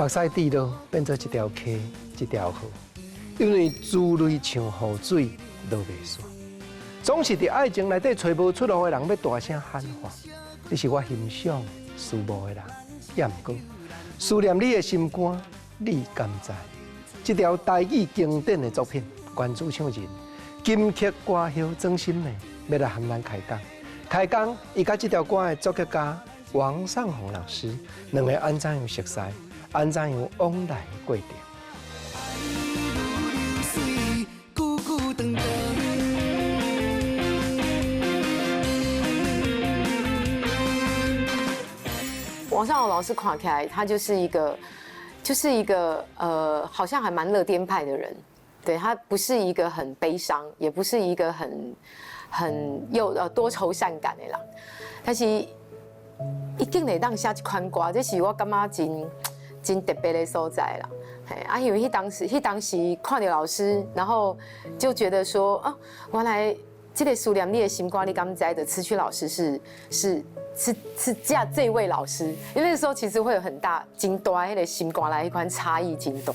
目屎滴落變做一條溪，一條河，因為珠淚像雨水落袂煞。總是佇愛情內底揣無出路的人，欲大聲喊話。你是我欣賞、思慕的人，也毋過思念你的心肝，你敢知？這條台語經典的作品，原主唱人金曲歌后莊心美欲來和咱開講。開講，伊佮這條歌的作曲家王尚宏老師兩个按怎樣熟似，按怎樣往來的過程。愛如流水，久久長長。王尚宏老師看起來，他就是一個，好像還蠻樂天派的人。對，他不是一個很悲傷，也不是一個很又多愁善感的人。但是，伊竟然會當寫這款歌，這是我感覺真真特別的所在啦。嘿，啊，因為彼當時看著老師，然後就覺得說，啊，原來這个思念你的心肝，你敢知的詞曲老師是這位老師，因為那個時候其實會有很大真大彼个心肝內彼款差異真大。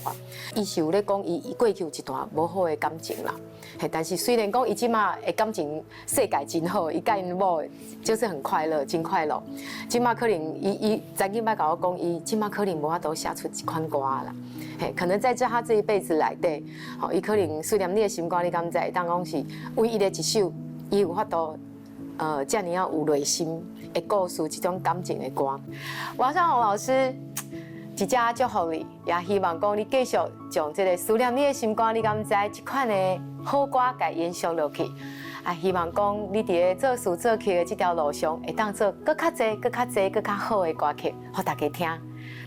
伊是有咧講伊過去有一段無好的感情啦，嘿，但是雖然講伊這馬的感情世界真好，伊佮𪜶某就是很快樂，真快樂。這馬可能伊曾經捌共我講，伊這馬可能無法度寫出這款歌啦，嘿，可能在這他這一輩子內底，吼，伊可能思念你的心肝，你敢知？當講是唯一的一首，伊有法度。遮爾仔有內心的故事，這種感情的歌。王尚宏老師，一隻祝福你，也希望講你繼續將這个思念你的心肝，你敢知？這款的好歌共延續落去。啊，希望講你佇咧做詞做曲的這條路上，會當做閣較濟、閣較濟、閣較好的歌曲，予大家聽。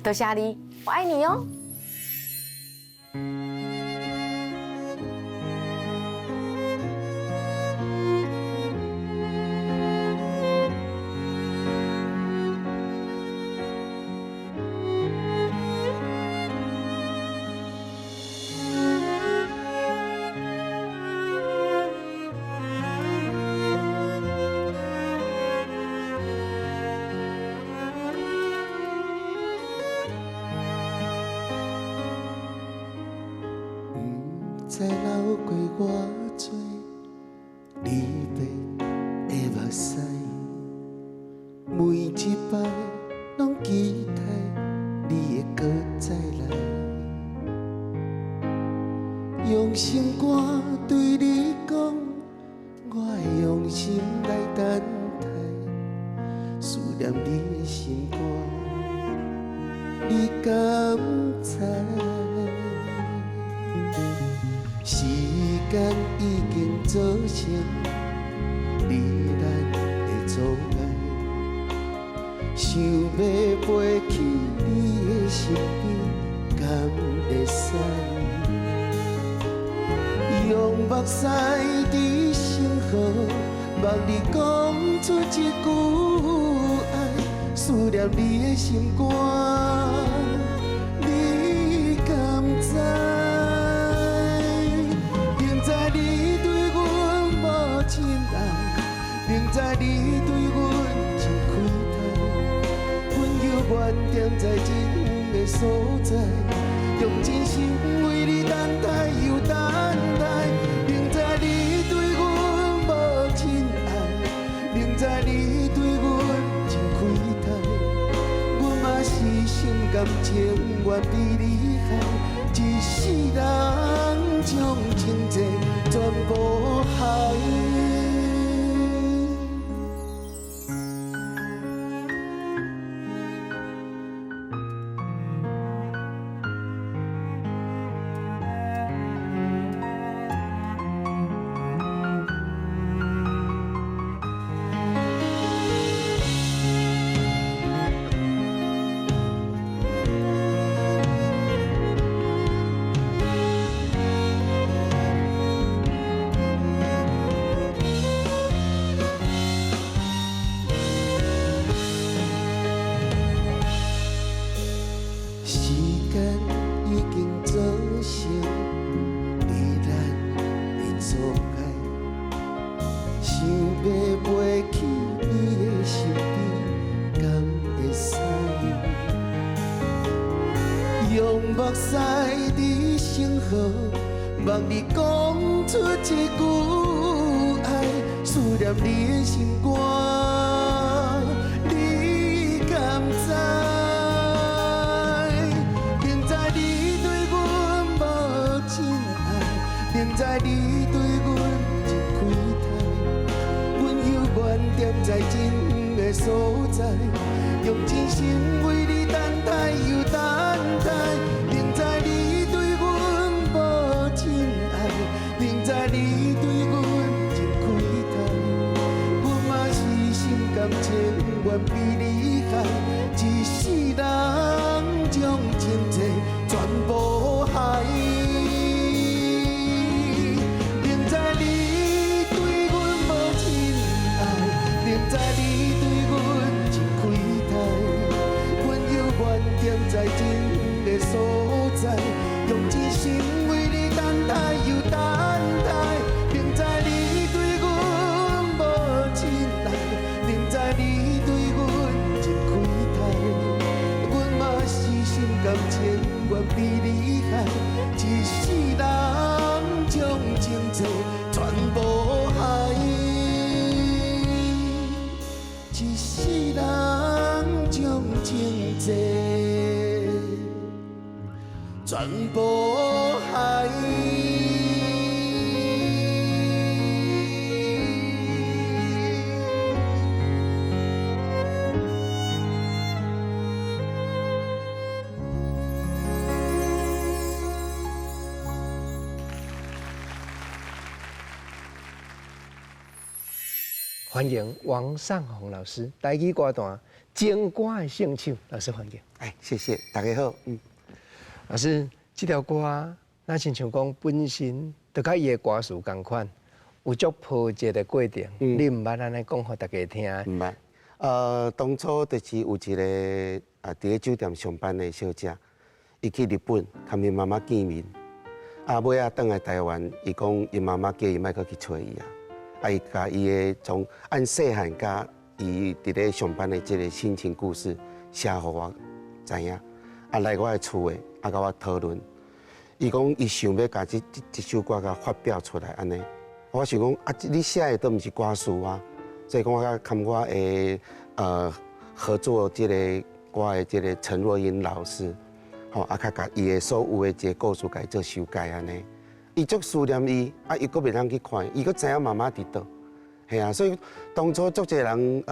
多謝你，我愛你哦。毋知流過偌濟離別的目屎，每一擺攏期待你會閣再來，用心肝對你講，我會用心來等待，思念你的心肝，你敢知？時間已經造成離咱的阻礙，想欲飛去你的身邊，敢會使？用目屎佇成河，望你講出一句愛，思念你的心肝，你敢知？明知你對阮無真愛，明知你對阮真虧待，阮猶原踮在真遠的所在，用真心為你等待又等待。明知你對阮無真愛，明知你對阮真虧待，阮嘛是心甘情願被你害，一世人將情債全部害。目屎伫成河，望你讲出一句爱，思念你的心肝，你敢知？明知你對阮無真愛，明知你對阮真虧待，阮猶原踮在真遠的所在，用真心為你等待又等待。明知你對阮無真愛，明知你對阮真虧待，阮嘛是心甘情願被你害，一世人將情債全部害。明知你對阮無真愛，明知你對阮真虧待，阮猶原踮在真遠的所在，用真心為你等待又等待。明知你對阮無真愛，明知你對阮真虧待，阮嘛是心甘情願被你害，一世人將情債全部害，一世人將情債全部害。歡迎王尚宏老師，台語歌壇情歌的聖手，老師歡迎。哎，謝謝大家好。嗯，老師，這條歌，咱親像講本身就佮伊的歌詞仝款，有足波折的過程，你毋捌按呢講予大家聽？毋捌。當初就是有一個啊，佇咧酒店上班的小姐，伊去日本佮伊媽媽見面，啊，尾仔轉來台灣，伊講伊媽媽叫伊莫閣去揣伊啊。啊！伊共伊的從按細漢佮伊佇咧上班的這個心情故事寫予我知影，啊來我的厝的，啊佮我討論。伊講伊想欲共這首歌共發表出來按呢。我想講啊，你寫的都毋是歌詞啊，所以講我佮我的合作這個歌的這個陳若英老師，吼啊，較共伊的所有的這個故事共伊做修改按呢。伊足思念伊，啊，伊閣袂當去看，伊閣知影媽媽佇佗，嘿啊，所以當初足濟人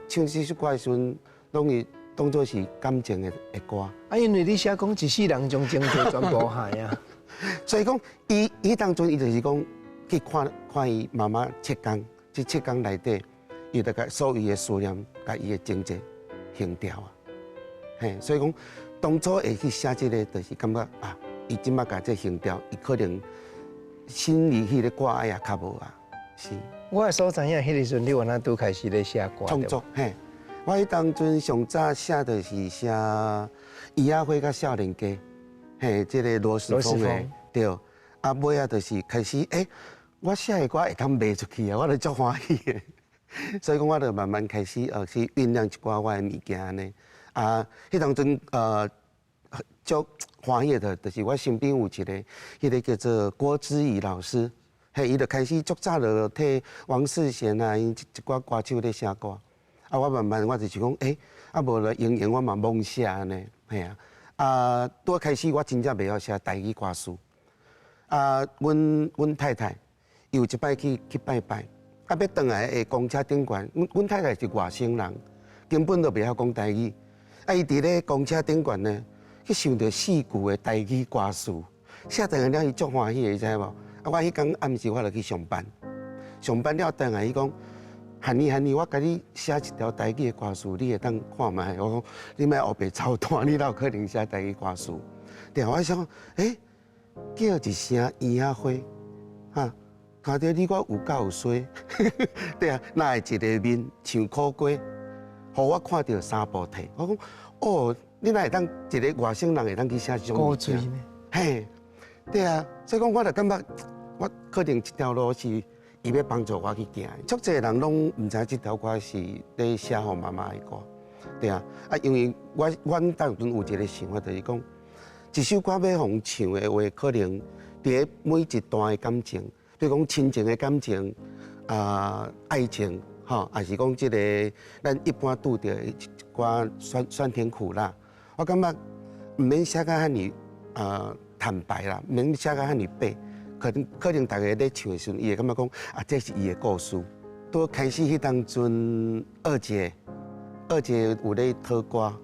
唱這首歌的時陣，攏會當作是感情的歌。啊，因為你寫講一世人將情債全部害啊，所以講伊彼當陣伊就是講去看看伊媽媽7工，這7工內底，伊就共所有的思念，共伊的情債還掉啊。嘿，所以講當初會去寫這個，就是感覺啊，伊這擺共這還掉，伊可能。心裡彼個掛礙也較無啊，是。我所知影，彼個時陣你原來拄開始咧寫歌。創作嘿，我彼當陣上早寫就是寫《伊仔花》佮《少年家》，嘿，這個羅時豐的對。啊，尾仔就是開始，欸，我寫的歌會當賣出去啊，我就足歡喜的。所以講，我就慢慢開始去醞釀一寡我的物件按呢。啊，彼當陣足歡喜的，就是我身邊有一個，彼個叫做郭之儀老師，嘿，伊就開始足早就替王世賢啊，𪜶一寡歌手咧寫歌。啊，我慢慢我就是講，欸，啊無來用用我嘛罔寫按呢，嘿啊。啊，拄開始我真正袂曉寫台語歌詞。啊，阮太太伊有一擺去拜拜，啊，欲轉來的公車頂懸，阮太太是外省人，根本就袂曉講台語。啊，伊佇咧公車頂懸呢，去想著四句的台語歌詞，寫轉來了，伊足歡喜的，你知無？啊，我彼工暗時我就去上班，上班了轉來，伊講：漢尼漢尼，我共你寫一條台語的歌詞，你會當看覓？我講你莫烏白操蛋，你哪有可能寫台語歌詞？對，我想，欸，叫一聲嬰仔花，哈，看著你我有夠有衰，對啊，哪會一个面像苦瓜，予我看著三步退。我講，哦。你哪會當一个外省人會當去寫這種物件？嘿，對啊，所以講我就感覺，我可能這條路是伊欲幫助我去行的。足濟人攏毋知這條歌是咧寫予媽媽的歌，對啊，啊，因為阮當陣有一個想法，就是講，一首歌欲予人唱的話，可能佇咧每一段的感情，比如講親情的感情，啊，愛情，吼，抑是講這个咱一般拄著的一寡酸酸甜苦辣，我感覺毋免寫甲遐爾坦白啦，毋免寫甲遐爾白，可能大家咧唱的時陣，伊會感覺講啊，這是伊的故事。拄開始彼當陣，二姐，二姐有咧討歌，啊，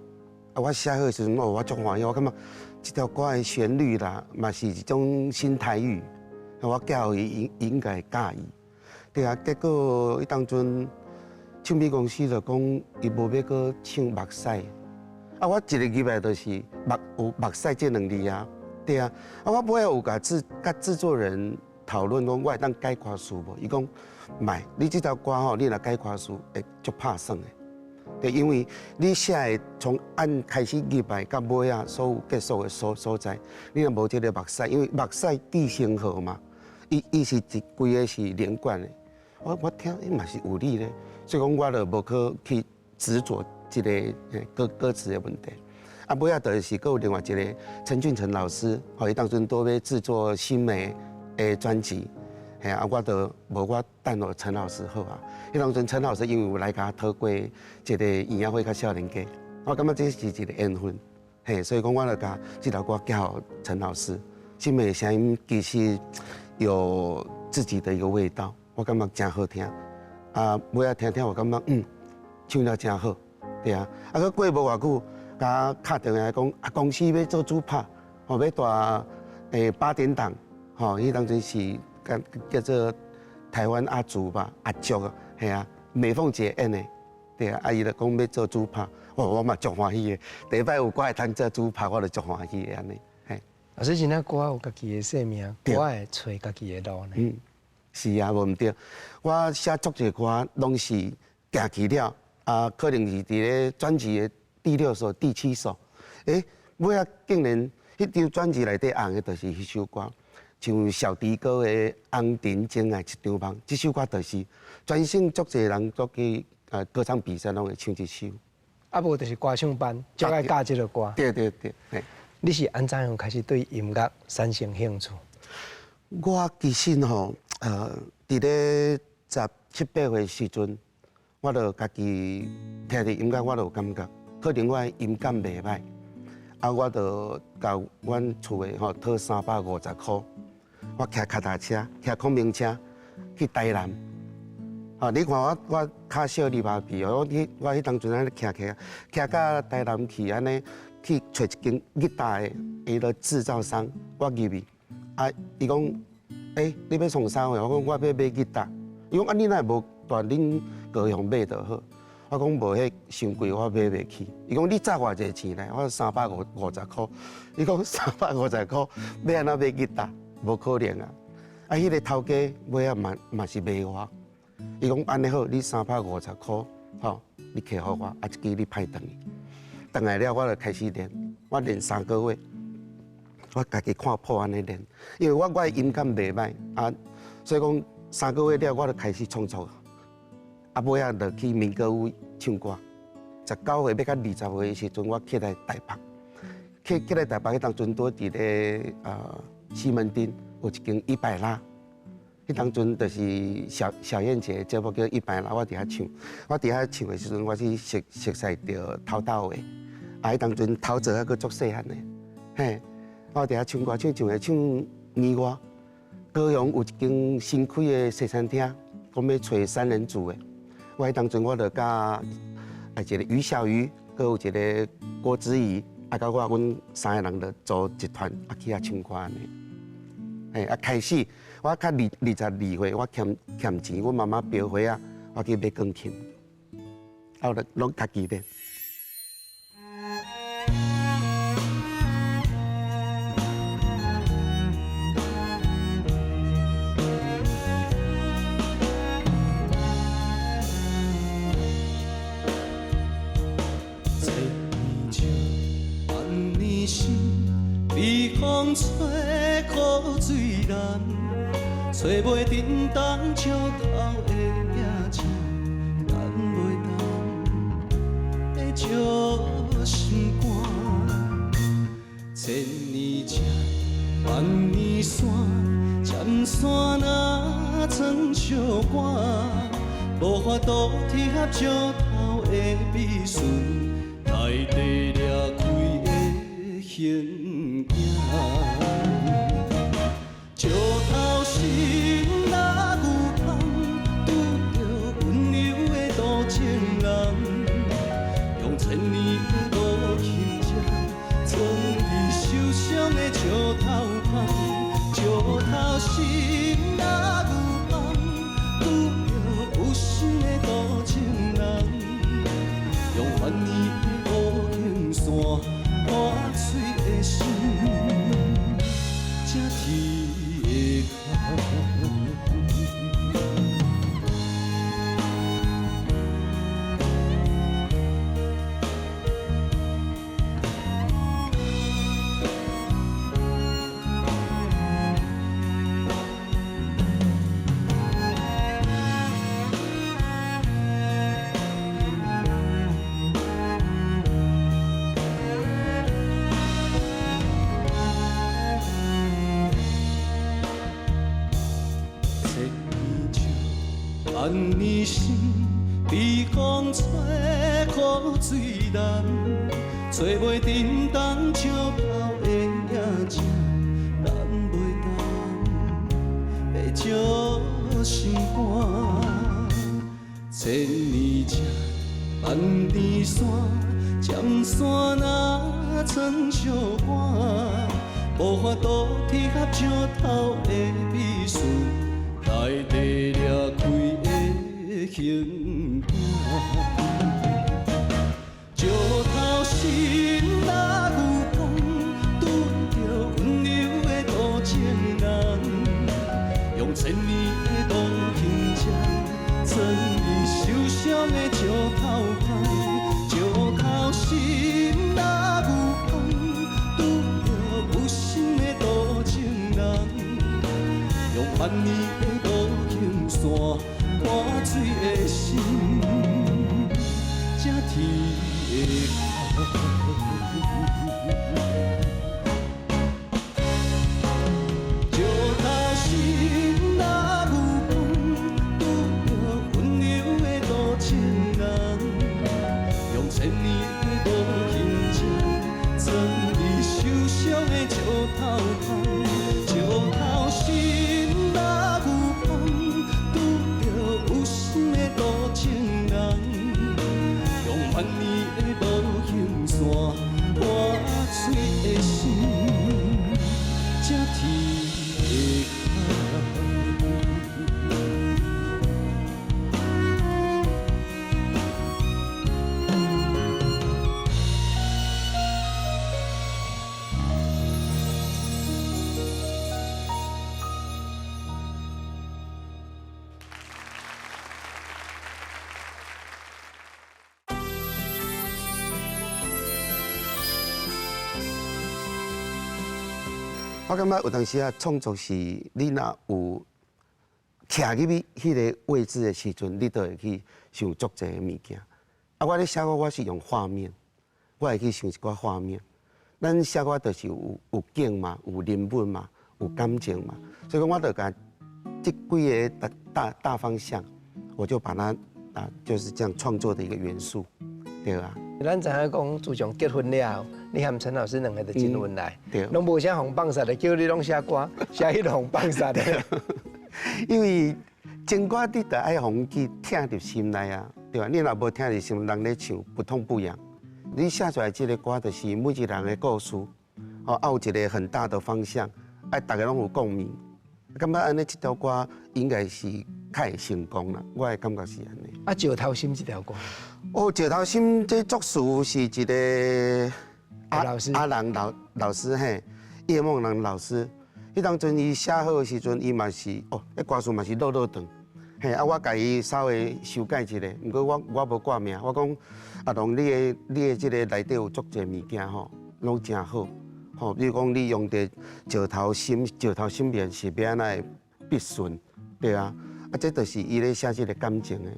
我寫好的時陣，哦，我足歡喜，我感覺這條歌的旋律啦，嘛是一種新台語，我寄予伊，伊應該會佮意。對啊，結果彼當陣唱片公司就講，伊無欲閣唱目屎。啊，我一个入來就是目有目屎這兩字啊，對啊。啊，我尾仔有共佮製作人討論講，我會當改歌詞無？伊講莫，你這條歌吼，你若改歌詞會足拍算的。對，因為你寫的從按開始入來到尾仔所有結束的所在，你若無這个目屎，因為目屎記星河嘛，伊是一規个是連貫的。我聽伊嘛是有理咧，所以講我就無去執著這个歌詞的問題。啊，尾仔就是閣有另外一个陳俊成老師，吼，伊當陣拄欲製作新美的專輯，嘿啊，我就無我等予陳老師好啊。彼當陣陳老師因為有來共我討過這个圓仔花佮少年家，我感覺這是一个緣分，嘿，所以講我就共這條歌交予陳老師。新美的聲音其實有自己的一個味道。我感覺誠好聽，啊，尾仔聽聽我感覺唱了誠好，對啊，啊，閣過無偌久，共我敲電話來講，啊，公司欲做主拍，吼，欲帶八點檔，吼，彼當陣是叫做台灣阿祖吧，阿叔啊，嘿啊，美鳳姐演的，對啊，啊，伊就講欲做主拍，我嘛足歡喜的，第一擺有歌會通做主拍，我就足歡喜的按呢，嘿。老師，真正歌有家己的生命，歌會揣家己的路呢。嗯。是啊，無毋對。我寫足濟歌，攏是行去了，啊，可能是佇咧專輯的第六首、第七首，欸，尾仔竟然彼張專輯內底紅的，就是彼首歌，像小迪哥的《紅塵情愛一場夢》，這首歌就是全省足濟人都去歌唱比賽，攏會唱這首。啊，無就是歌唱班，就愛教這个歌。對對對，嘿。你是按怎樣開始對音樂產生興趣？我其實吼，佇咧十七八歲時陣，我就家己聽著音樂，我就有感覺，可能我的音感袂䆀，啊，我就共阮厝的吼討350箍，我騎腳踏車，騎孔明車去台南。啊，你看我跤小你麻痹哦，我彼當陣按呢騎騎騎到台南去，按呢去揣一間吉他的彼个製造商，我入去，啊，伊講。欸，你欲創啥貨？我講我欲買吉他。伊講啊，你若無蹛恁高雄買就好。我講無，彼傷貴，我買袂起。伊講你紮偌濟錢來？我350箍。伊講350箍，欲按怎買吉他？無可能啊！啊，彼个頭家尾仔嘛嘛是賣我。伊講按呢好，你350箍，吼，你摕予我，啊，這支你派轉去。轉來了，我就開始練，我練三個月。我家己看譜按呢練，因為我的音感袂䆀啊，所以講三個月了，我就開始創作。啊，尾仔就去民歌舞唱歌。19歲欲到20歲的時陣，我起來台北，起來台北彼當陣拄佇咧西門町有一間一百拉，彼當陣就是小小燕姐節目叫一百拉，我佇遐唱。我佇遐唱的時陣，我去熟似著陶大偉，啊，彼當陣陶喆猶閣足細漢的，嘿。我佇遐唱歌，唱唱下唱年外，高雄有一間新開的西餐廳，講欲揣三人組的。我彼當陣我就佮啊一个于小魚，閣有一个郭子儀，啊，佮我阮三个人就組一團，啊去遐唱歌按呢。嘿，啊開始我較22歲，我欠錢，阮媽媽標花仔，我去買鋼琴，啊，我就攏家己練。千年情，萬年心，被風吹苦水南，吹袂振动石头的影子，咱袂当会笑心肝。千年萬年山，針線若藏相趕，無法度天合石頭的美順，內底掠開的形影。石頭心若牛蜂，拄著溫柔的多情人，用千年的無形針，藏佇受傷的石頭旁。石頭心若牛蜂，拄著有心的多情人，用萬年的無形線，破碎的心，才鐵會空。千年石，萬年心，被風吹苦水難，吹袂振動石頭的影子，等袂等的石心肝。千年石，萬年山，針線若藏相趕，無法度天合石頭的美順，內底掠開的形影。石頭心若牛蜂，拄著溫柔的多情人，用千年的無形針，藏佇受傷的石頭旁。石頭心若牛蜂，拄著有心的多情人，用萬年的無形線，破碎的心，才鐵會空。石頭心若牛蜂，拄著溫柔的多情人，用千年的無形針，藏佇受傷的石頭旁。石頭心若牛蜂，拄著有心的多情人，用萬年的無形線，破碎的心，才鐵會空。我感覺有當時啊，創作是你若有徛入去彼個位置的時陣，你就會去想足濟的物件。啊，我咧寫歌，我是用畫面，我會去想一寡畫面。咱寫歌就是有景嘛，有人物嘛，有感情嘛，所以講我就共這幾個大方向，我就把它啊就是這樣創作的一個元素，對啊。咱知影講，自從結婚了後，你和陳老師兩個就真恩愛，對，攏無啥予放殺的，叫你攏寫歌，寫彼個予放殺的。因為情歌你著愛予去聽入心內啊，對吧？你若無聽入心，人咧唱不痛不癢。你寫出來這個歌，就是每一個人的故事，哦，啊有一個很大的方向，啊，大家攏有共鳴。感覺按呢，這條歌應該是較會成功啦，我的感覺是按呢。啊，石頭心這條歌。哦，石頭心這作詞是一個阿老師，阿蘭老師嘿，葉夢蘭老師。彼當陣伊寫好的時陣，伊嘛是哦，彼歌詞嘛是落落長，嘿啊，我共伊稍微修改一下，毋過我無掛名，我講阿龍，你的這個內底有足濟物件吼，攏誠好，吼，比如講你用著石頭心，石頭心面是欲按怎會筆順，對啊，啊，這就是伊咧寫這個感情的，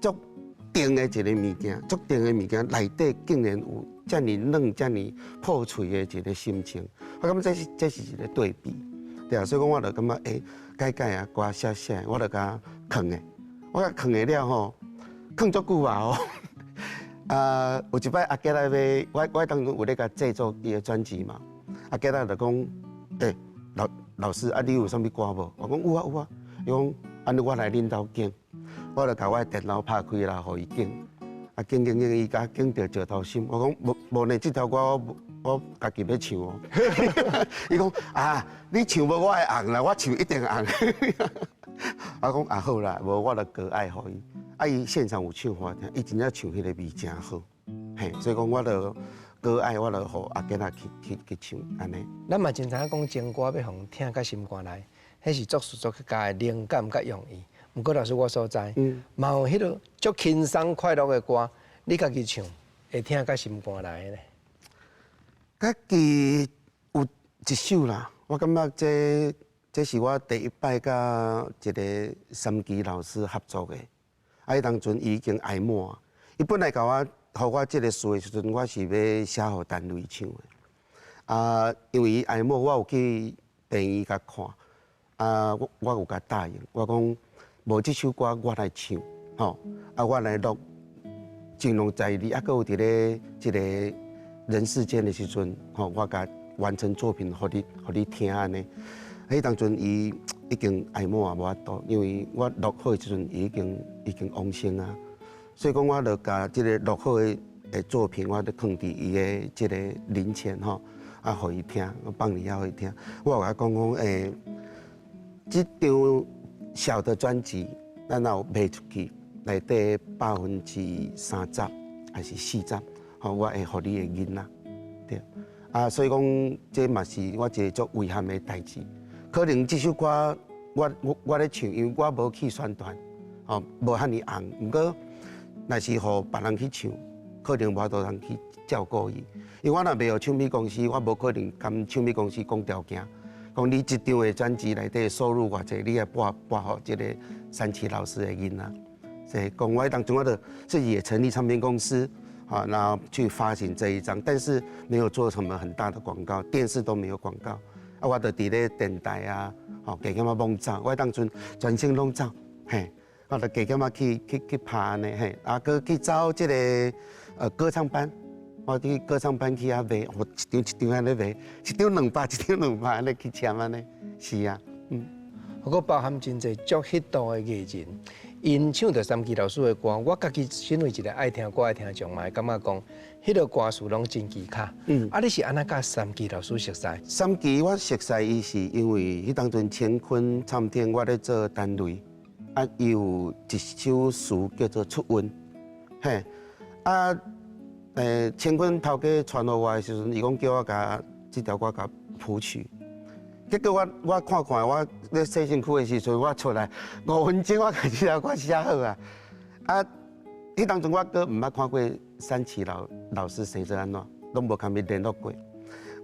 足甜的一个物件，足甜的物件內底竟然有遮爾軟、遮爾破碎的一個心情。我感覺這是一個對比，對啊，所以講我就感覺改改啊，歌寫寫，我就共囥的，我共囥的了吼，囥足久啊吼。啊，有一擺阿杰來欲，我當陣有咧共製作伊的專輯嘛，阿杰仔就講，老師啊，你有啥物歌無？我講有啊有啊。伊講，按呢我來恁兜揀，我就共我的電腦拍開啦，予伊揀。啊，揀揀揀，伊共揀著石頭心。我講無無呢，這條歌我家己欲唱哦。伊講啊，你唱無我會紅啦，我唱一定紅。我講啊好啦，無我就歌愛予伊。啊，伊現場有唱予我聽，伊真正唱彼個味誠好，嘿，所以講我就歌愛我就予阿杰仔去唱按呢。咱嘛真知影講情歌欲予人聽甲心肝內，彼是作詞作曲家的靈感佮用意。毋過老師我所知，嘛有彼個足輕鬆快樂的歌，你家己唱會聽甲心肝內的咧。家己有一首啦，我感覺這是我第一擺佮一個三奇老師合作的。啊！彼當陣伊已經哀莫，伊本來共我予我這個詞的時陣，我是欲寫予陳雷唱的。啊，因為伊哀莫，我有去病院共看，啊，我有共答應，我講無這首歌我來唱，吼，啊，我來錄，盡量在你猶閣有佇咧這個人世間的時陣，吼，我共完成作品，予你聽按呢。彼當陣伊已經哀莫啊無法度，因為我錄好的時陣，伊已經往生啊，所以講我就共這個錄好的作品，我就囥佇伊的這個靈前吼，啊，予伊聽，我放佇遐予伊聽。我有共伊講講，這張小的專輯，咱若有賣出去，內底30%還是40，吼，我會予你的囡仔，對。啊，所以講這嘛是我一個足遺憾的代誌。可能這首歌我咧唱，因為我無去宣傳，吼，無遐爾紅。毋過，若是予別人去唱，可能無法度通去照顧伊。因為我若賣予唱片公司，我無可能共唱片公司講條件，講你這張的專輯內底收入偌濟，你愛撥撥予這個三奇老師的囡仔。所以講我當陣我就自己也成立唱片公司，啊，然後去發行這一張，但是沒有做什麼很大的廣告，電視都沒有廣告。啊，我就佇咧電台啊，吼，加減仔罔走，我當陣全省攏走，嘿，我就加減仔去拍按呢，嘿，啊，閣去走這個歌唱班，我去歌唱班去遐賣，我一張一張按呢賣，一張200，一張兩百按呢去簽按呢，是啊，嗯。閣包含真濟足彼度的藝人，𪜶唱著三奇老師的歌，我家己身為一個愛聽歌的聽眾嘛，會感覺講，彼個歌詞攏真技巧。啊，你是按怎佮三奇老師熟似？三奇我熟似伊是因為彼當陣乾坤唱片我咧做單位，啊，伊有一首詞叫做《出運》，嘿，啊，乾坤頭家傳予我的時陣，伊講叫我共這條歌共譜曲。結果我看看，我咧洗身軀的時陣，我出來5分鐘，我共這條歌寫好啊！啊，彼當陣我閣毋捌看過三奇老師生做按怎，攏無共伊聯絡過。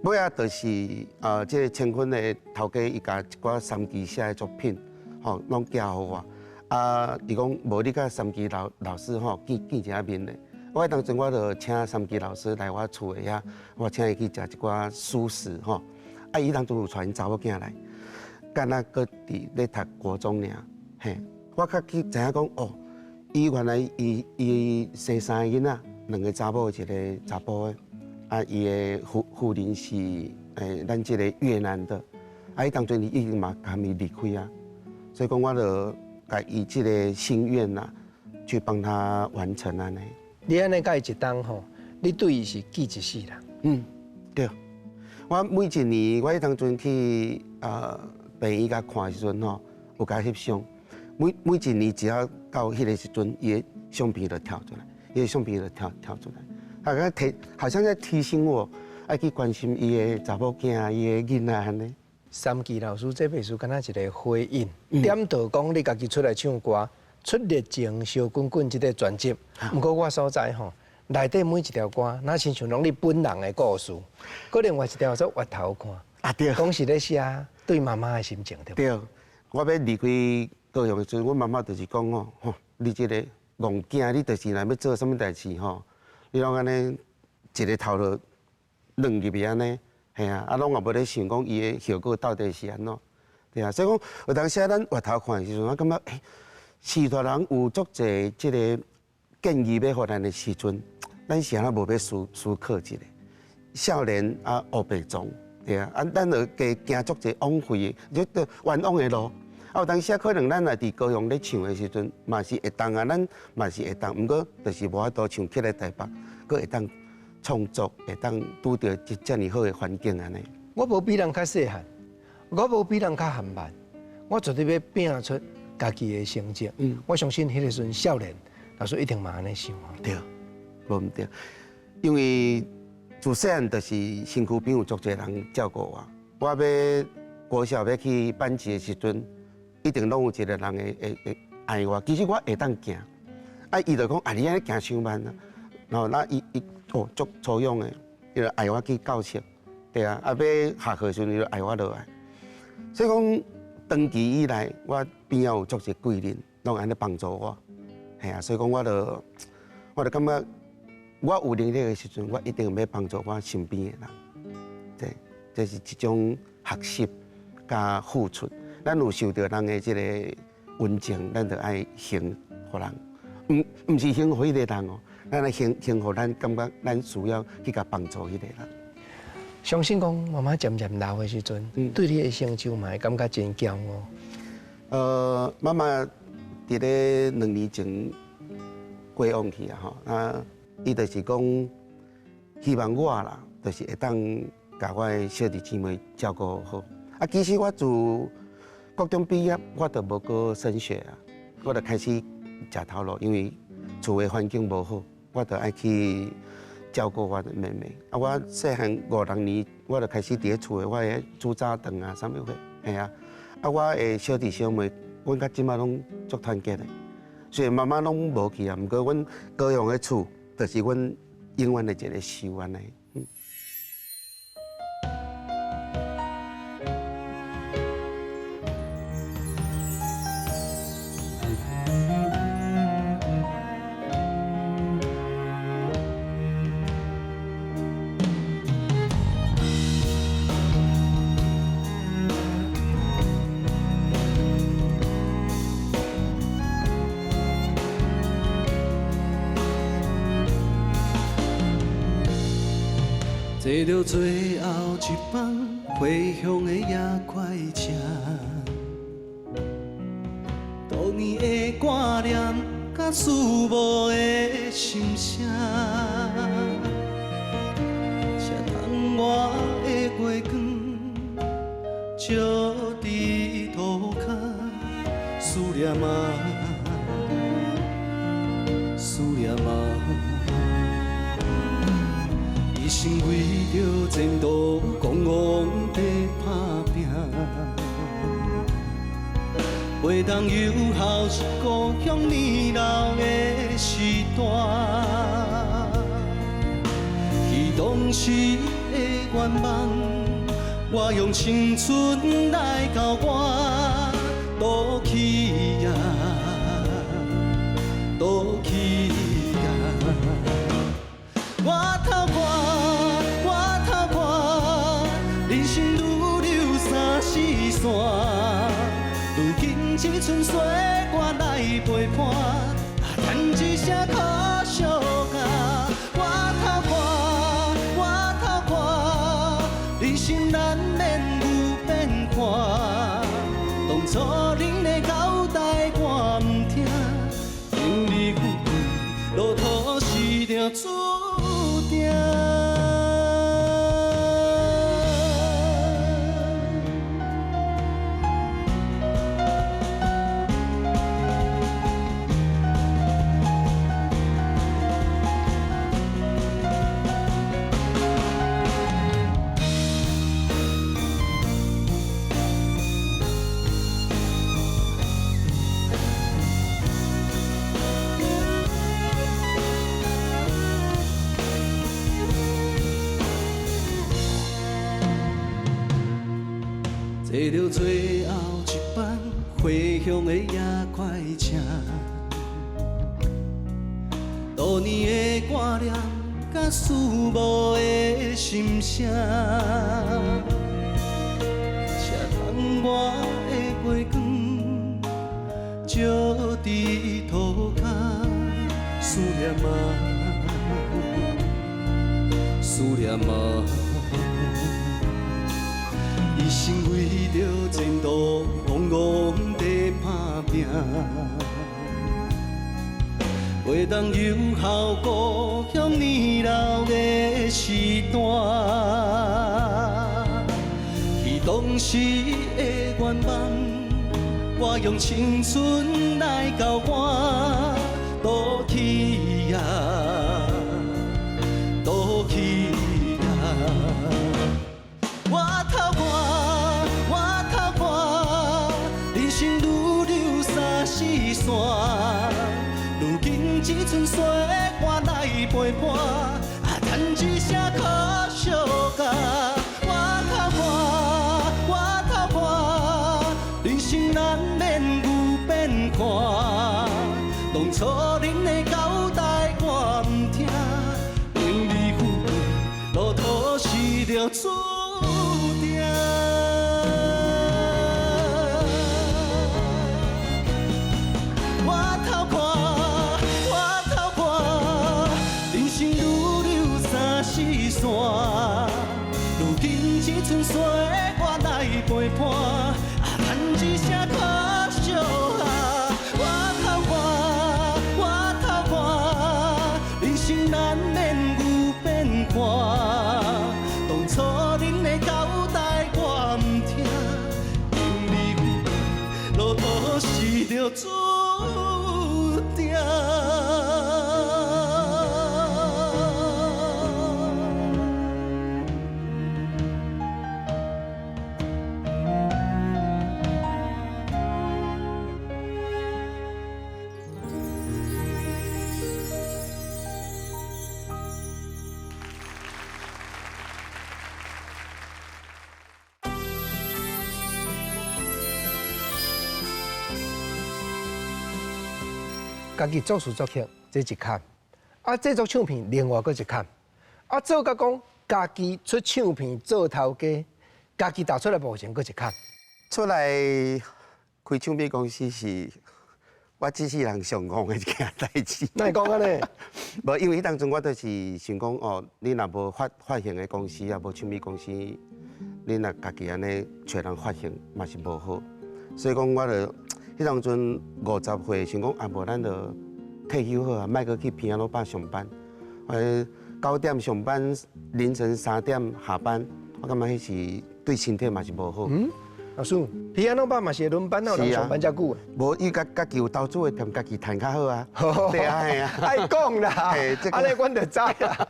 尾仔就是這個乾坤的頭家伊共一寡三奇寫的作品，吼，攏寄予我。啊，伊講無你佮三奇老師吼見見一下面咧。我彼當陣我就請三奇老師來我厝的遐，我請伊去食一寡蔬食吼。啊！伊當陣有帶𪜶查某囝來，敢若閣佇咧讀國中爾，嘿，我較去知影講哦，伊原來伊生三個囡仔，兩個查某，一個查埔的，啊，伊的夫人是咱這個越南的，啊，彼當陣伊已經嘛共伊離開啊，所以講我就共伊這個心願啦，去幫他完成按呢。你按呢佮伊一冬吼，你對伊是記一世人。嗯，對。我每一年，我彼當陣去病院共看的時陣吼，有共翕相。每一年只要到彼個時陣，伊的相片就跳出來，伊的相片就跳出來，好像提，好像在提醒我，愛去關心伊的查某囝、伊的囡仔按呢。三奇老師這本書敢若一個回應，點到講你家己出來唱歌，出熱情燒滾滾這個專輯。毋過我所知吼，內底每一條歌，若親像攏你本人的故事。閣另外一條做回頭看，啊對，講是咧寫對媽媽的心情對。對，我欲離開高雄的時陣，阮媽媽就是講哦，吼，你這個戇囝，你就是若欲做啥物代志吼，你攏按呢一个頭路轉入去按呢，嘿啊，啊攏也無咧想講伊的後果到底是按怎，對啊，所以講有當時咱回頭看的時陣，我感覺欸，序大人有足濟這个建議欲予咱的時陣，咱是按怎無欲思思考一下？少年啊，烏白撞，對啊，啊，咱就加行足濟枉費的，就冤枉的路。啊，有當時可能咱若佇高雄咧唱的時陣，嘛是會當啊，咱嘛是會當，毋過就是無法度像起來台北，閣會當創作，會當拄著這遮爾好的環境按呢。我無比人較細漢，我無比人較含慢，我絕對欲拼出家己的成績。我相信彼个時陣少年老師一定嘛按呢想。對，無毋對，因為自細漢就是身軀邊有足濟人照顧我。我欲國小欲去班級的時陣，一定攏有一個人會會會愛我。其實我會當行，啊，伊就講啊，你按呢行傷慢啊。然後那伊伊哦足粗勇的，伊就愛我去教室，對啊，啊欲下課時陣伊就愛我落來。所以講長期以來，我邊仔有足濟貴人，攏按呢幫助我，嘿啊，所以講我就我就感覺我有能力的時陣，我一定欲幫助我身邊的人。對，這是一種學習佮付出。咱有受著人的這个溫情，咱就愛還予人，毋毋是還予彼个人哦，咱愛還還予咱感覺咱需要去共幫助彼个人。相信講媽媽漸漸老的時陣，對你的成就嘛會感覺真驕傲。媽媽佇咧兩年前過往去啊吼，啊，伊就是講希望我啦，就是會當共我的小弟姊妹照顧好。啊，其實我自國中畢業，我就無閣升學啊，我就開始食頭路，因為厝的環境無好，我就愛去照顧我的妹妹。啊，我細漢五六年，我就開始佇咧厝的，我會煮早頓啊，啥物貨，嘿啊。啊，我的小弟小妹，阮到這擺攏足團結的。雖然媽媽攏無去啊，毋過阮高雄的厝，就是阮永遠的一个心按呢。坐著最後一班回鄉的夜快車，多年的掛念佮思慕的心聲，車窗外的月光照佇塗跤，思念啊，思念啊。一生為著前途，怣戇地打拼，袂當有效是故鄉年老的時段。彼當時的願望，我用青春來交換，倒去啊，倒去啊。我頭看，我頭看，人生如流三四線，如今這陣歲月來陪伴，趁一聲可惜啊。我頭看，我頭看，人生難免有變化，當初恁的交代我毋聽，等你富貴，路途是定注定。坐著最後一班回鄉的夜快車，多年的掛念，佮思慕的心聲，車窗外的月光，照佇塗跤，思念啊，思念啊，一生為著前途，戆戆地打拚。袂當有效故鄉年老的時段，彼當時的願望，我用青春來交換，賭氣啊，賭氣啊！我頭看，我頭看，人生如流三四線。如今這陣歲月來陪伴，啊，嘆一聲可惜啊！我頭看，我頭看，人生難免有變化。當初恁的交代我毋聽，名利富貴路途是著注定。我頭看，我頭看，人生如流三四線，如今這陣歲月來陪伴，啊，嘆一聲可惜啊！我頭看，我頭看，人生難免有變化。當初恁的交代我毋聽，名利富貴路途是著注定。家己作詞作曲，這一坎；啊，製作唱片，另外閣一坎。啊，做甲講家己出唱片做頭家，家己投出來目前閣一坎。出來開唱片公司是我這世人上戇的一件代誌。哪會講按呢？無，因為彼當陣我就是想講哦，你若無發行的公司啊，無唱片公司，你若家己按呢揣人發行嘛是無好，所以講我就。彼當陣50歲，想講啊，無咱就退休好啊，莫閣去平安吧上班。9點上班，凌晨3點下班，我感覺彼是對身體嘛是無好。嗯，老師，平安吧嘛是輪班，哪有人上班遮久？無，伊家己有投資的，踮家己趁較好啊。對啊，係啊。愛講啦，按呢阮就知啦。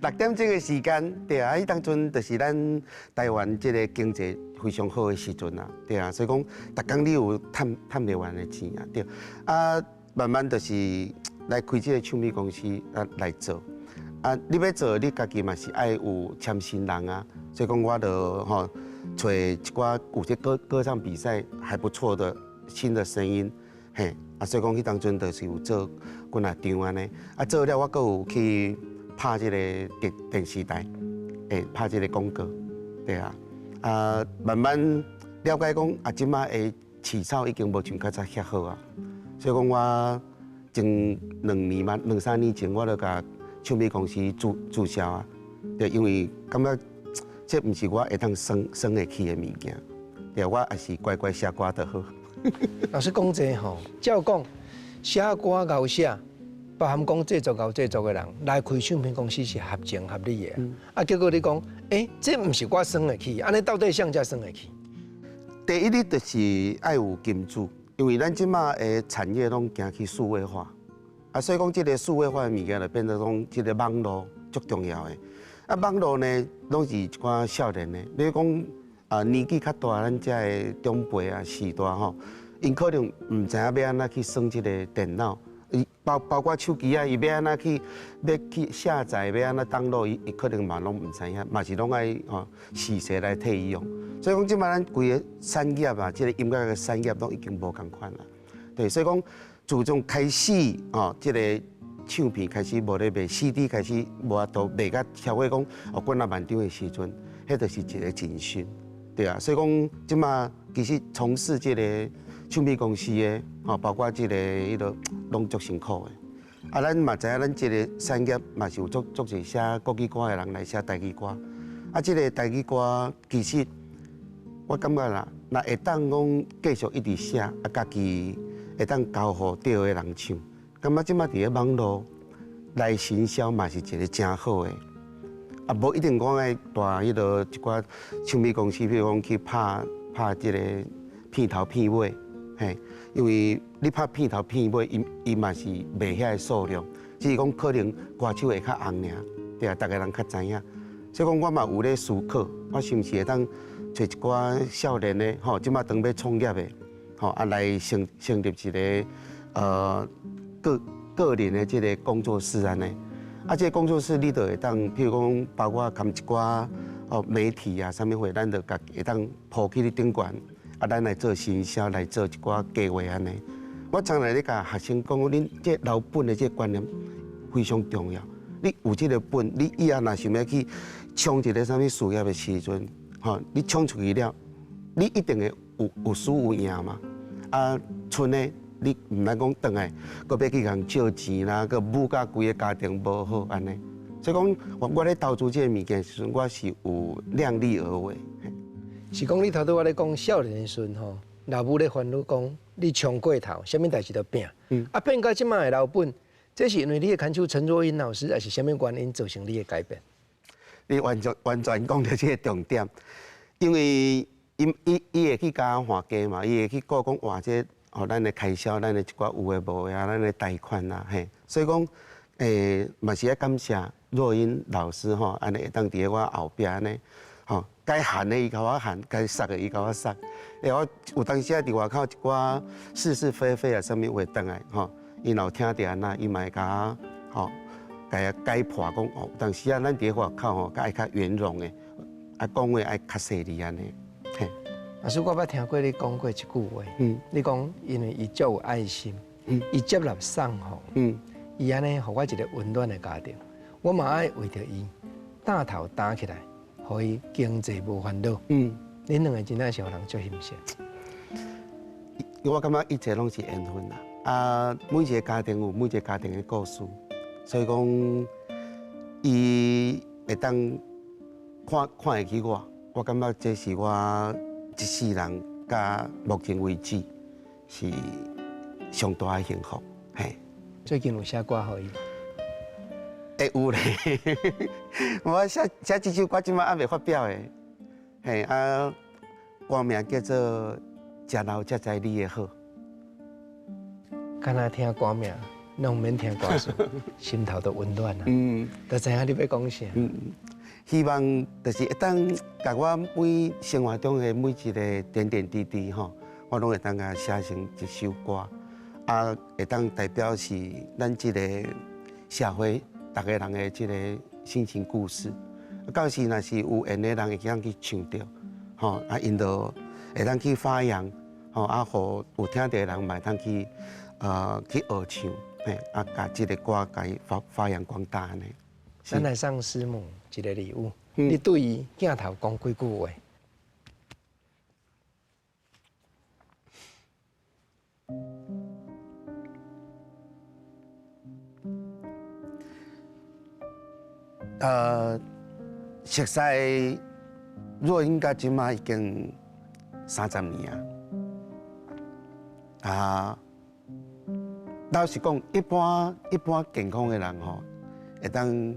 6點鐘的時間，對啊，彼當陣就是咱台灣這個經濟非常好的時陣啊，對啊，所以講，逐工你有趁袂完的錢啊，對。啊，慢慢就是來開這個唱片公司啊來做，啊，你欲做，你家己嘛是愛有簽新人啊，所以講我就吼揣一寡有這歌唱比賽還不錯的新的聲音，嘿，啊，所以講彼當陣就是有做幾若張按呢，啊，做了我閣有去拍這個電視台，拍這個廣告，對啊。啊，慢慢了解講，啊，這擺的市場已經無像較早遐好啊，所以講我前2年嘛，2、3年前我就共唱片公司註銷啊，對，因為感覺這毋是我會當耍會起的物件，對，我還是乖乖寫歌就好。老師講這吼，照講寫歌𠢕寫，包含講製作𠢕製作的人來開唱片公司是合情合理的，啊，結果你講，欸，這毋是我耍會起，按呢到底誰才耍會起？第一，你就是愛有金主，因為咱這馬的產業攏行去數位化，啊，所以講這個數位化的物件就變做講這個網路足重要的。啊，網路呢，攏是一寡少年的，你講啊年紀較大，咱遮的長輩啊、序大吼，𪜶可能毋知影欲按怎去耍這個電腦。伊包括手機啊，伊欲按怎去，欲去下載，欲按怎 download，伊可能嘛攏毋知影，嘛是攏愛吼時勢來替伊用。所以講，這擺咱規个產業啊，這個音樂的產業攏已經無仝款啦。對，所以講自從開始吼，這個唱片開始無咧賣，CD 開始無法度賣甲超過講哦幾若萬張的時陣，彼就是一個警訊，對啊。所以講這馬其實從事這个唱片公司的，吼，包括這个彼个攏足辛苦的。啊，咱嘛知影，咱這个產業嘛是有足足濟寫國語歌的人來寫台語歌。啊，這个台語歌其實我感覺啦，若會當講繼續一直寫，啊，家己會當交予對的人唱，感覺這馬佇咧網路來行銷嘛是一个誠好的。啊，無一定講愛帶彼个一寡唱片公司，比如講去拍拍這个片頭片尾，嘿，因為你拍片頭片尾，伊伊嘛是賣遐个數量，只是講可能歌手會較紅爾，對啊，逐个人較知影。所以講，我嘛有咧思考，我是毋是會當揣一寡少年的，吼，這馬當欲創業的，吼，啊來成成立一个個個人的這个工作室按呢。啊，這个工作室你就會當，譬如講，包括含一寡哦媒體啊，啥物貨，咱就家會當鋪去你頂懸，啊，咱來做行銷，來做一寡計劃按呢。我常來咧共學生講，恁這老本的這个觀念非常重要。你有這个本，你以後若想欲去衝一个啥物事業的時陣，吼，你衝出去了，你一定會有有輸有贏嘛。啊，賰的你毋通講轉來，閣欲去共借錢啦，閣母甲規个家庭無好按呢。所以講，我我咧投資這个物件時陣，我是有量力而為。是講你頭拄仔咧講少年的時陣吼，老母咧煩惱講你衝過頭，啥物代誌都拼。啊，變到這馬的老本，這是因為你的牽手陳若英老師，還是啥物原因造成你的改變？你完全完全講著這个重點，因為伊伊伊會去共我還價嘛，伊會去顧講哇，這哦，咱的開銷，咱的一寡有的無的啊，咱的貸款啊，嘿，所以講，嘛是愛感謝若英老師吼，按呢會當佇咧我後壁按呢，吼，該喊的伊共我喊，該殺的伊共我殺。我有當時仔佇外口一寡是是非非啊，啥物話轉來吼，伊若有聽著按怎，伊嘛會共我吼，共解破講哦，有當時仔咱佇咧外口吼，較愛較圓融的，啊，講話愛較細膩按呢，嘿。老師，我捌聽過你講過一句話，你講因為伊足有愛心，伊接納送予，伊按呢予我一个溫暖的家庭，我嘛愛為著伊擔頭擔起來，予伊經濟無煩惱。恁兩个真正是予人足欣賞。我感覺一切攏是緣分啦。啊，每一个家庭有每一个家庭的故事，所以講伊會當看看會起我，我感覺這是我一世人到目前為止是上大的幸福。嘿，最近有寫歌予伊無？會有咧，我寫寫這首歌，這馬猶未發表的。嘿啊，歌名叫做《食老才知你的好》。敢若聽歌名，攏毋免聽歌詞，心頭都溫暖啊。就知影你欲講啥。希望就是會當共我每生活中的每一个點點滴滴吼，我攏會當共寫成一首歌，啊，會當代表是咱這个社會逐个人的這个心情故事。到時若是有緣的人會當去唱著，吼，啊，𪜶就會當去發揚，吼，啊，予有聽著的人嘛會當去，去學唱，嘿，啊，共這个歌共伊發發揚光大按呢。咱來送師母一个禮物，你對伊鏡頭講幾句話？熟似若英到這馬已經30年啊。啊，老實講，一般一般健康的人吼，會當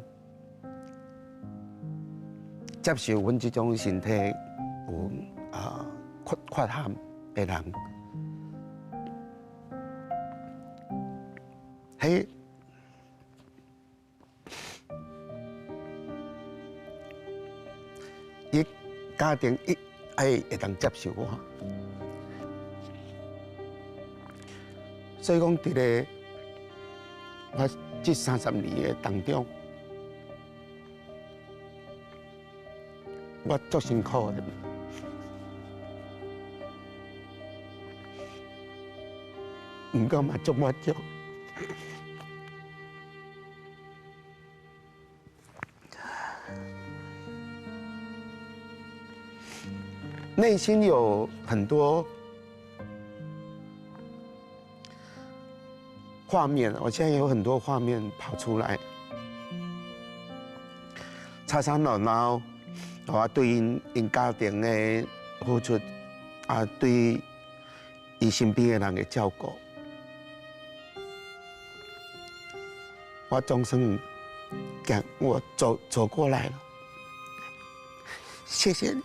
接受阮這種身體有啊缺缺陷的人，彼伊家庭伊愛會當接受我，所以講佇咧我這30年的當中，我足辛苦的，毋過嘛足滿足。內心有很多畫面，我現在有很多畫面跑出來。吵吵鬧鬧，我對𪜶𪜶家庭的付出，啊，對伊身邊的人的照顧，我總算講我走過來了，謝謝你。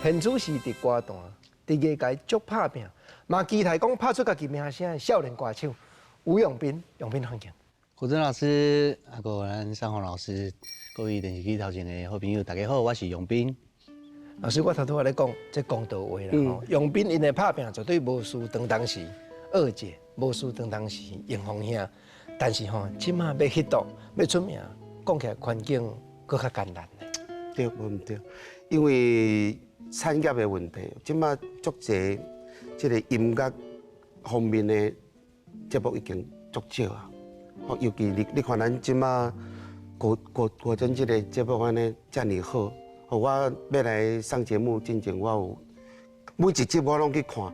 现此时佇歌壇，佇藝界足拍拚，嘛期待講拍出家己名聲的少年歌手吳永彬，永彬歡迎。國珍老師，啊，閣咱尚鴻老師，各位電視機頭前的好朋友，大家好，我是永彬。老師，我頭拄仔咧講這公道話啦吼，永彬𪜶的拍拚絕對無輸當當時二姐，無輸當當時英雄兄，但是吼，這馬欲彼度欲出名，講起來環境閣較艱難咧。對，無毋對，因為產業的問題，這馬足濟這個音樂方面的節目已經足少啊。哦，尤其你看咱這馬國國國珍這個節目按呢遮爾好，予我欲來上節目進前，我有每一集我攏去看，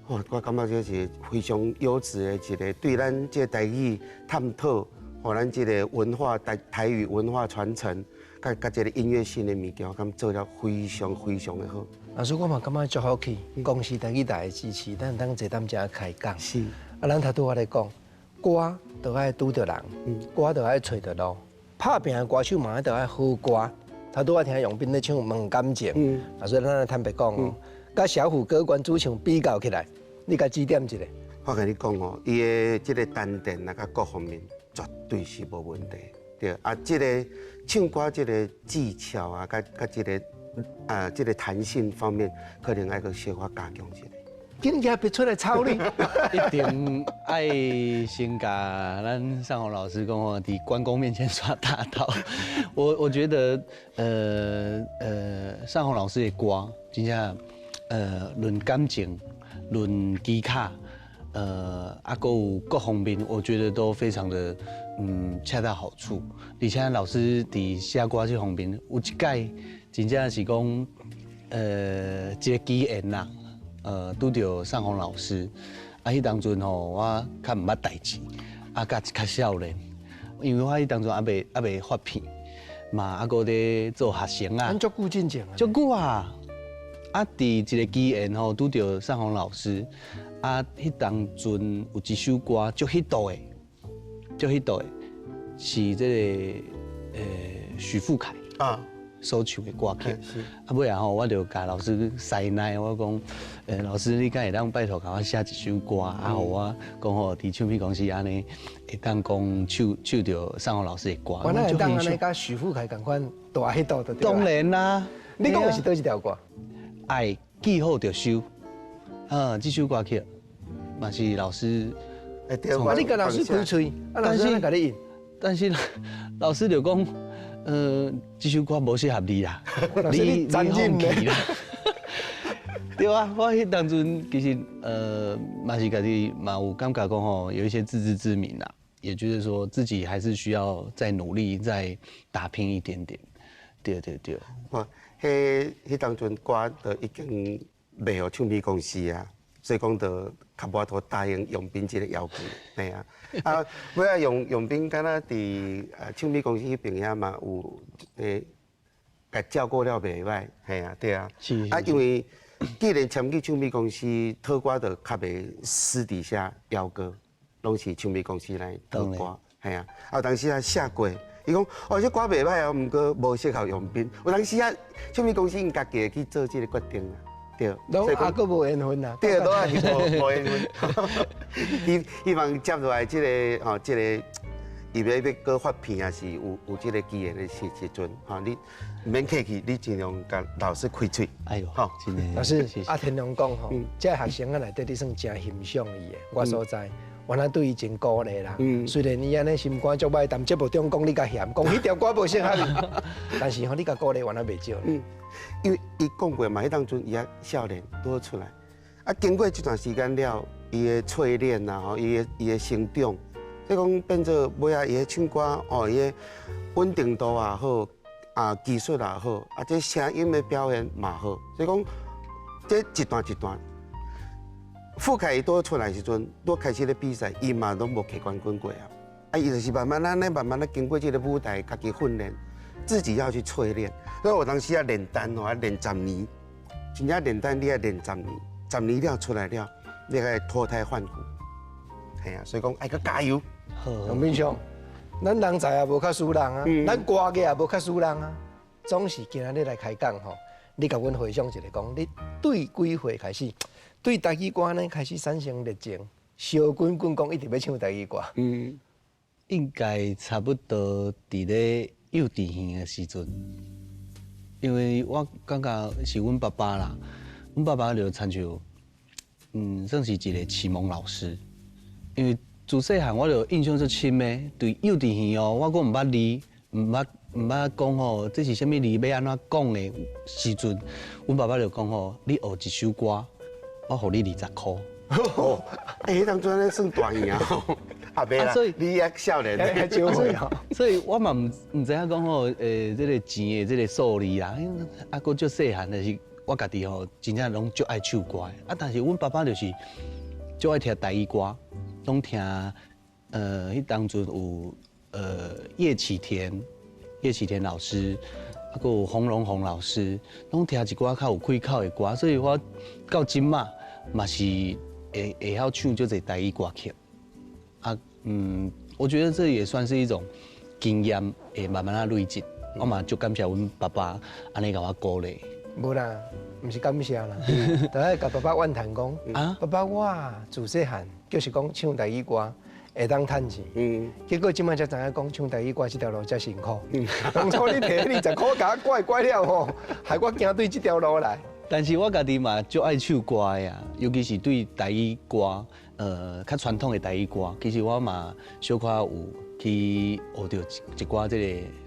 哦，我感覺這是非常優質的一個對咱這個台語探討，予咱這個文化台台語文化傳承，佮佮這個音樂性的物件，我感覺做了非常非常的好。老師，我嘛感覺足好氣，公視台語台的支持，咱當坐踮遮開講。是。啊，咱頭拄仔咧講，歌就愛拄著人，歌就愛揣著路，拍拚的歌手嘛愛著愛好歌。頭拄仔聽永彬咧唱《問感情》，老師，咱來坦白講哦，佮小虎哥關主唱比較起來，你共指點一下。我共你講哦，伊的這個丹田啊，佮各方面絕對是無問題。對啊，這個唱歌這個技巧啊，佮佮這個啊，這個彈性方面，可能愛閣小可加強一下。緊舉筆出來抄你，一定愛先共咱尚鴻老師講吼，佇關公面前耍大刀。我覺得，尚鴻老師的歌，真正，論感情，論技巧，啊，閣有各方面，我覺得都非常的，恰到好處。而且老師佇寫歌這方面，有一擺真正是講，一個機緣啦。拄著尚鴻老師，啊，彼當陣吼，我較毋捌代誌，啊，較較少年，因為我彼當陣猶未發片，嘛，啊，閣咧做學生啊。咱足久進前啊。足久啊！啊，佇一個機緣吼，拄著尚鴻老師，啊，彼當陣有一首歌足彼度的，足彼度的，是這個許富凱啊所唱的歌曲。啊，尾仔吼，我就共老師師奶，我講，老師，你敢會當拜託共我寫一首歌，啊，予我講吼，佇唱片公司按呢，會當講唱唱著尚鴻老師的歌。原來會當按呢，佮許富凱仝款大彼度就對。當然啦。你講的是佗一條歌？愛記好就收，啊，這首歌曲嘛是老師。啊，你共老師開喙，啊，老師按怎共你應？但是老師就講，這首歌無適合你啦，你你放棄啦。對啊，我彼當陣其實嘛是家己嘛有感覺講吼，有一些自知之明啦，也就是說自己還是需要再努力、再打拼一點點。對對對。我彼彼當陣歌就已經賣予唱片公司啊，所以講就較無法度答應永彬這個要求，嘿啊。啊，尾仔永永彬敢若佇唱片公司彼邊遐嘛有共照顧了袂䆀，嘿啊，對啊。是。啊，因為既然簽去唱片公司，討歌就較袂私底下邀歌，攏是唱片公司來討歌，嘿啊。啊，有當時啊寫過，伊講哦，這歌袂䆀哦，毋過無適合永彬。有當時啊，唱片公司𪜶家己會去做這個決定啊。對，攏猶閣無緣分啊。對，都還是無緣分。希希望接落來這個吼，這個伊欲閣發片，也是有這個機緣的時陣，吼，你毋免客氣，你盡量共老師開喙。哎喲，好，真的。老師，阿天龍講吼，這個學生仔內底你算誠欣賞伊的，我所知，原來對伊真鼓勵啦。雖然伊按呢心肝足䆀，但節目中講你較嫌，講彼條歌無適合你，但是吼你共鼓勵原來袂少。因為伊講過嘛，彼當陣伊猶少年拄出來，啊，經過這段時間了，伊的淬煉啊，吼，伊的成長，所以講變做尾仔伊的唱歌，哦，伊的穩定度也好，啊，技術也好，啊，這聲音的表現嘛好，所以講這一段一段，富凱伊拄出來時陣，拄開始咧比賽，伊嘛攏無摕冠軍過啊，啊，伊就是慢慢按呢，慢慢咧經過這個舞台，家己訓練。自己要去淬煉，所以有當時啊煉丹吼，啊練十年，真正煉丹你愛練十年，十年了出來了，你愛脫胎換骨，係啊，所以講愛閣加油。永彬兄，咱人才也無較輸人啊，咱歌藝也無較輸人啊，總是今仔日來開講吼，你共阮回想一下，講你對幾歲開始對台語歌呢開始產生熱情，燒滾滾講一直欲唱台語歌。嗯，應該差不多佇咧幼稚園的時陣，因為我感覺是阮爸爸啦，阮爸爸就親像，算是一個啟蒙老師，因為自細漢我就印象足深的，對幼稚園哦，我閣毋捌字，毋捌講吼，這是啥物字，欲按怎講的時陣，阮爸爸就講吼，你學一首歌，我予你20箍。哦，欸，彼當陣按呢算大贏啊！啊，袂啦，你猶少年，所以我嘛毋知影講吼，這个錢的這个數字啦，啊，閣足細漢，就是我家己吼，真正攏足愛唱歌的。啊，但是阮爸爸就是足愛聽台語歌，攏聽，彼當陣有葉啟田老師，啊，閣有洪榮宏老師，攏聽一寡較有氣口的歌，所以我到這馬嘛是會曉唱足濟台語歌曲。啊，我覺得這也算是一種經驗，會慢慢仔累積。我嘛足感謝阮爸爸按呢共我鼓勵。無啦，毋是感謝啦，就愛共爸爸怨嘆講，啊，爸爸我自細漢就是講唱台語歌會當趁錢，結果這擺才知影講唱台語歌這條路遮辛苦。當初你提20箍共我拐拐了吼，害我行對這條路來。但是我家己嘛足愛唱歌的啊，尤其是對台語歌，較傳統的台語歌，其實我嘛小可有去學著一寡這個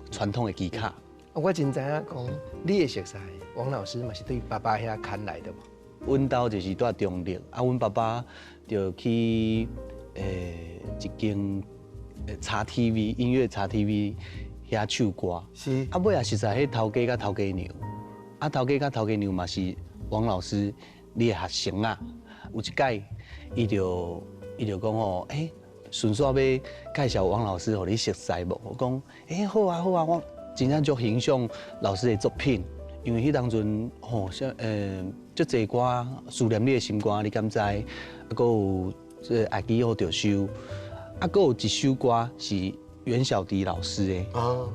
傳統的技巧。我真知影講，你的熟似王老師嘛是對爸爸遐牽來的無？阮兜就是住中壢，啊，阮爸爸就去一間茶 TV 音樂茶 TV 遐唱歌。是。啊，尾仔熟似彼頭家佮頭家娘。啊，頭家佮頭家娘嘛是王老師你的學生啊。有一擺，伊就講吼，欸，順紲欲介紹王老師予你熟似無？我講，欸，好啊好啊，我真正足欣賞老師的作品，因為彼當陣吼，像足濟歌，思念你的心肝，你敢知？啊，閣有這個愛記好著收，啊，閣有一首歌是袁小迪老師的。哦。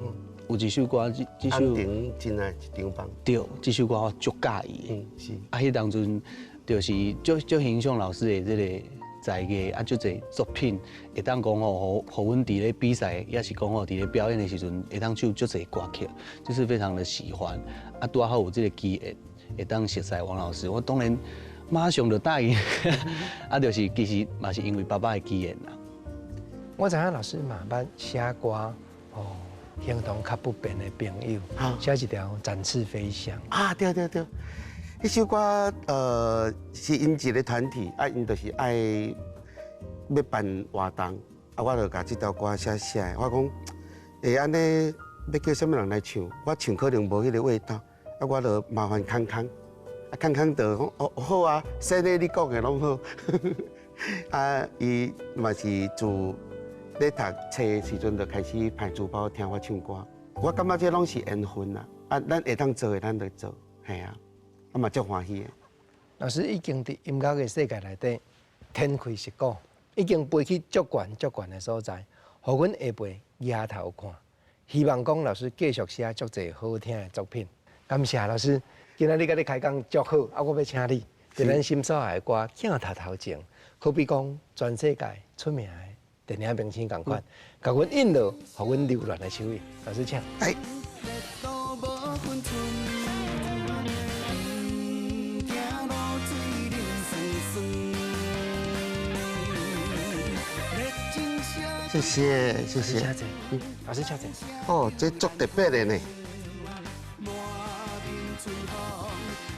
有一首歌，這首。安定真愛一張房。對，這首歌我足佮意的。嗯，是。啊，彼當陣就是足欣賞老師的這个才藝，啊，足濟作品會當講吼，予阮佇咧比賽，抑是講吼佇咧表演的時陣，會當唱足濟歌曲，就是非常的喜歡。啊，拄好有這个機會，會當熟似王老師，我當然馬上就答應。啊，就是其實嘛是因為爸爸的機緣啦。我知影老師嘛捌寫歌，哦。形同較不便的朋友，寫一條展翅飛翔。啊，對對對，彼首歌是𪜶一个團體，啊，𪜶就是愛欲辦活動，啊，我就共這條歌寫寫。我講，會按呢欲叫啥物人來唱？我唱可能無彼个味道，啊，我就麻煩康康，啊，康康就講哦好啊，說咧你講的攏好，啊，伊嘛是自咧讀冊的時陣就開始派書包聽我唱歌，我感覺這攏是緣分啦。啊，咱會當做的，咱就做，嘿啊，啊嘛足歡喜的。老師已經佇音樂的世界內底天開石鼓，已經飛去足懸足懸的所在，予阮下輩額頭看。希望講老師繼續寫足濟好聽的作品。感謝老師，今仔日佮你開講足好，啊，我欲請你佇咱心所愛的歌鏡頭頭前，好比講全世界出名的電影明星仝款，共阮印落，予阮留戀的手印。老師請。哎。謝謝謝謝。老師請坐。哦，這足特別的呢。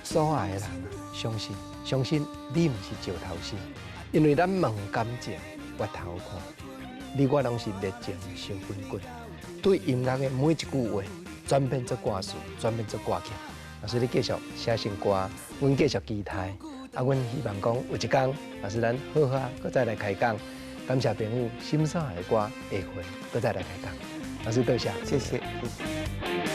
所愛的人，相信相信你毋是石頭心，因為咱問感情，回頭看，你我攏是熱情燒滾滾，對音樂的每一句話，轉變做歌詞，轉變做歌曲。老師，你繼續寫新歌，阮繼續期待。啊，阮希望講有一天，老師咱好好啊，閣再來開講。感謝朋友，心所愛的歌，下回閣再來開講。老師多謝，謝謝。謝謝。